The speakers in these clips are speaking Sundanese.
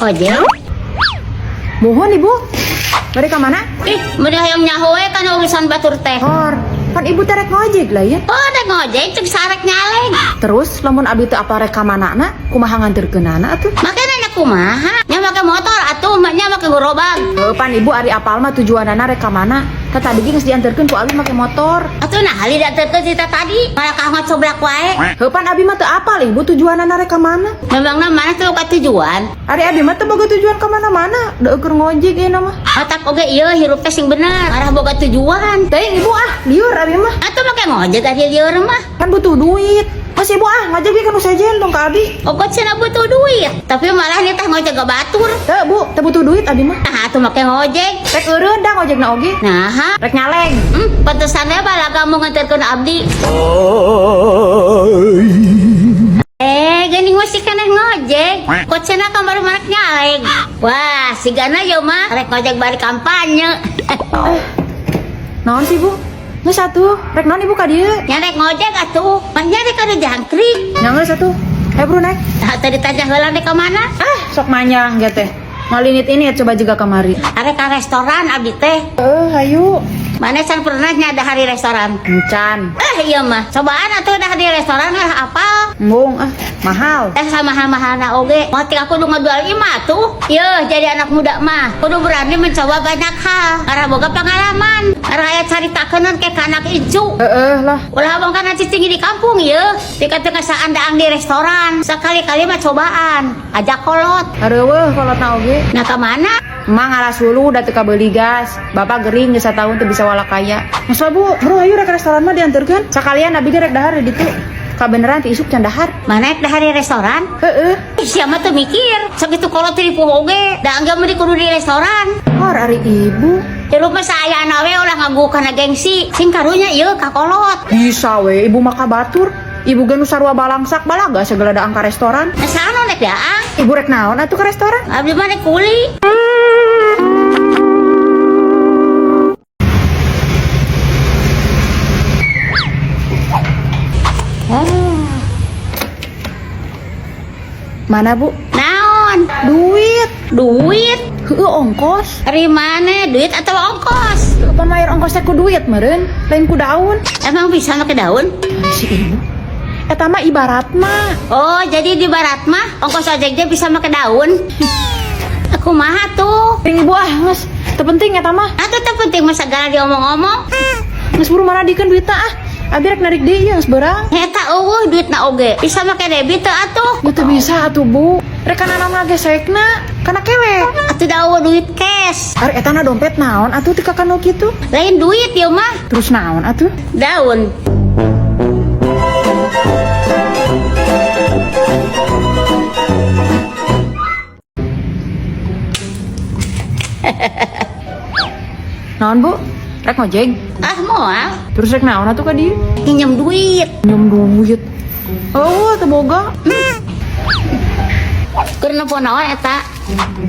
Ojek. Mohon ibu. Bari ka mana? Ih, meni hayang nyaho we kana urusan batur teh. Hor, pan ibu teh rek ngojek lah ya. Oh, rek ngojek cek sarek nyaleg. Terus lamun abi teu apal rek ka manana, kumaha nganterkeunana atuh? Make nanya kumaha? Nya make motor atuh, nya make gerobak. Heuh, pan ibu ari apal mah tujuanana rek ka mana? Tah tadi ge geus dianterkeun ku abi make motor. Atuh nah hali dianterkeun cerita tadi, malah ka ngocoblak wae. Heuh, pan abi mah teu apal ibu tujuanana rek ka mana? Memangna mana tuh ka tujuan? Ari abi mah teu boga tujuan ka mana-mana, da eueuh ngojek ieu mah. Otak oge ieu hirup teh sing bener, arah boga tujuan. Teuing ibu ah, liur abi mah. Atuh make ngojek ari lieur mah. Kan butuh duit. Mas ibu ah, ngojek ge kan sejen dong ka abi. Ogot cenah butuh duit, tapi malah nih teh ngojek ke batur. Teu bu, teu butuh duit abi mah. Nah, atuh make ngojek. Rek eureun da ngojekna oge. Nah, Rek nyaleg. Pantesannya balaga mau nganterkeun abdi. Geuning masih keneh ngojek. Kok cenah kamari marek nyaleg. Wah, sigana ieu mah rek ngojek bari kampanye. Naon sih bu? Geus atuh, rek naon ibu ka dieu? Nya rek ngojek atuh. Mah nya rek kada jangkrik. Nya geus atuh. Ayo bro naik. Nah, tadi tanya heula rek ka mana? Ah, sok manyang ge teh. Ngalinit ini ya coba juga kamari. Arek ka restoran abdi teh. Hayu. Mana can pernah nya dahar di restoran? Encan. Iya mah. Cobaan atuh dahar di restoran lah apal. Embung ah, mahal. Sama mahal-mahalna oge. Motik aku udah ngejual lima tuh. Yeuh, jadi anak muda mah kudu berani mencoba banyak hal. Karena boga pengalaman. Karena aya caritakeun ke ka anak incu. Heeh lah. Ulah abang kana cicing di kampung yeuh. Tika tengah saandaang di restoran. Sekali-kali mah cobaan. Ajak kolot. Areueuh kolotna oge. Nah, ka mana? Emang ngalas hulu udah teu kabeuli gas. Bapak gering geus satahun teu bisa walakaya. Geus lah bu, bro ayo rek restoran mah dianterkeun. Sakalian abi ge rek dahar di ditu. Kabeneran ti isuk can dahar. Mana rek dahar di restoran? Heeh. Ih, siapa tuh mikir? Sakitu kolot ripuh oge. Da angga mah kudu di restoran. Hor ari ibu. Di rumah saya we ulah nganggu kana gengsi. Sing karunya ieu ka kolot. Bisa we ibu mah ka batur. Ibu ge nu sarua balangsak balaga segala daang ka restoran. Nah, saha rek daang? Ibu rek naon atuh ka restoran? Abdi mah rek kuli. Mana bu? Naon? Duit. Duit? Heueuh ongkos. Dari mana? Duit atau ongkos? Kapan bayar ongkosnya ku duit meureun? Lain ku daun. Emang bisa make daun? Si ibu. Eta mah ibarat mah. Oh, jadi di barat mah ongkos ojek ge bisa make daun. Aku mah tuh. Ting ibu ah geus. Teu penting eta mah. Atuh teu penting mah segala diomong-omong. Geus buru mana dikeun duitna ah. Abi rek narik deui geus beurang. Eta eueuh duitna oge. Bisa make debit teu atuh? Ya teu bisa atuh bu. Rek kana naon ngagesekna? Kana kewek. Atuh da eueuh duit cash. Ari eta na dompet naon atuh teu kakano kitu? Lain duit ieu mah. Terus naon atuh? Daun. Naon bu? Rek ngojek? Ah moal. Terus rek naon atuh ka dieu? Pinjam duit. Nyem duit. Oh, teu boga. Keur nempo naon eta?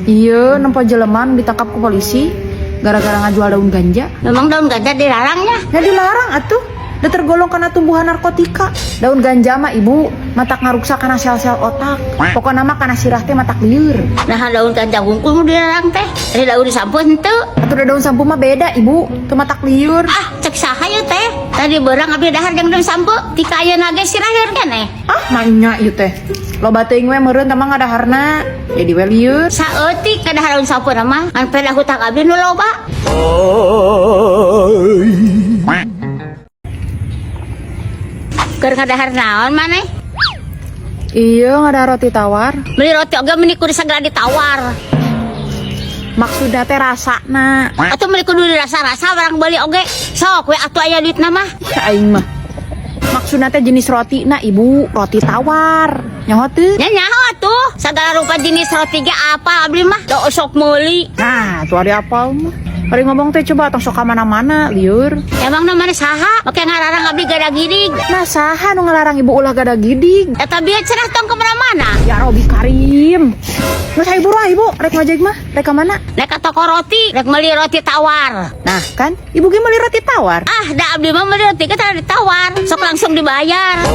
Iya, nempo jelema nu ditangkap ku polisi gara-gara ngajual daun ganja. Memang daun ganja dilarangnya? Ya dilarang atuh. Da tergolong kana tumbuhan narkotika. Daun ganja mah ibu matak ngaruksak kana sel-sel otak. Pokokna mah kana sirah teh matak lieur. Nah daun ganja hungkul nu dilarang teh. Ari daun sampo henteu. Atuh da daun sampo mah beda ibu, teu matak lieur. Ah, cek saha ieu teh? Tadi beurang abdi dahar jeung daun sampo, ti ka ayeuna ge sirah lieur keneh. Ah, manya ieu teh. Loba teuing we meureun tah mah ngadaharna. Jadi we lieur. Saeutik kadahar daun sampo mah, ngan peda hutang abdi nu loba. Keur ngadahar naon maneh? Iya, ngadahar roti tawar. Beli roti oge meuni kudu sagala ditawar. Maksudna teh rasana. Atuh meuni kudu dirasa-rasa barang beli oge. Sok we atuh aya duitna mah. Ya aing mah. Maksudna teh jenis roti na ibu, roti tawar. Nyaho teu? Nya nyaho atuh. Sagala rupa jenis roti ge apa abdi mah? Do sok meuli. Nah, tuh ari apal mah. Ari ngomong teh coba tong sok ka mana-mana, lieur. Emang namanya saha? Make ngalarang abdi gada gidig. Nah, saha nu ngalarang ibu ulah gada gidig? Eta bieu cenah tong ka mana-mana. Ya Robi Karim. Geus hayu buru ah ibu, rek ngojek mah, rek ka mana? Rek ka toko roti, rek meuli roti tawar. Nah, kan ibu ge meuli roti tawar. Ah, da abdi mah meuli roti ge tara ditawar, sok langsung dibayar.